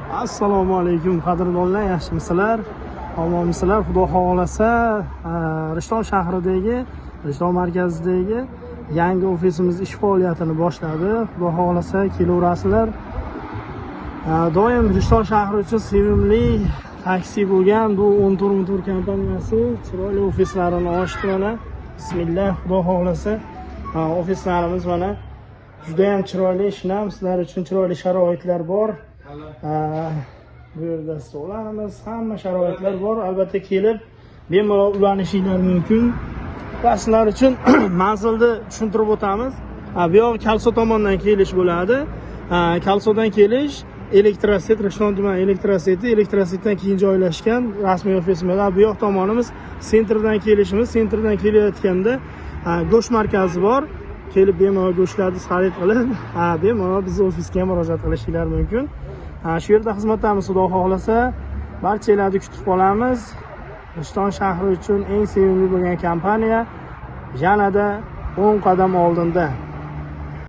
Assalomu alaykum, qadrdonlar, yaxshimisizlar, omonmisizlar? Xudo xohlasa, Rishton shahridagi, Rishton markazidagi yangi ofisimiz ish faoliyatini boshladi. Xudo xohlasa, kelaverasizlar. Doim Rishton shahri uchun sevimli taksi bo'lgan bu 14 Motor kompaniyasi chiroyli ofislarini ochdi mana. Bismillah, Xudo xohlasa, ofislarimiz mana juda ham chiroyli, shinam, sizlar uchun chiroyli sharoitlar bor. Bu yerda stollarimiz, hamma sharoitlar bor. Albatta kelib bemalol ulanishinglar mumkin. Va sizlar uchun manzilni tushuntirib o'tamiz. Bu yoq Kalso tomondan kelish bo'ladi. Kalsodan kelish Elektroset, Rishton tuman Elektroseti, Elektrosetdan keyin joylashgan rasmiy ofisimiz. Bu yoq tomonimiz центр dan kelishimiz, центр dan kelayotganda go'sht markazi bor. Kelib bemalol go'shtlarni xarid qilib, bemalol bizni ofisga murojaat qilishinglar mumkin. Shu yerda xizmatdamiz, Xudo xohlasa. Barchalarni kutib qolamiz. Rishton shahri uchun eng sevimli bo'lgan kompaniya yanada 10 qadam oldinda.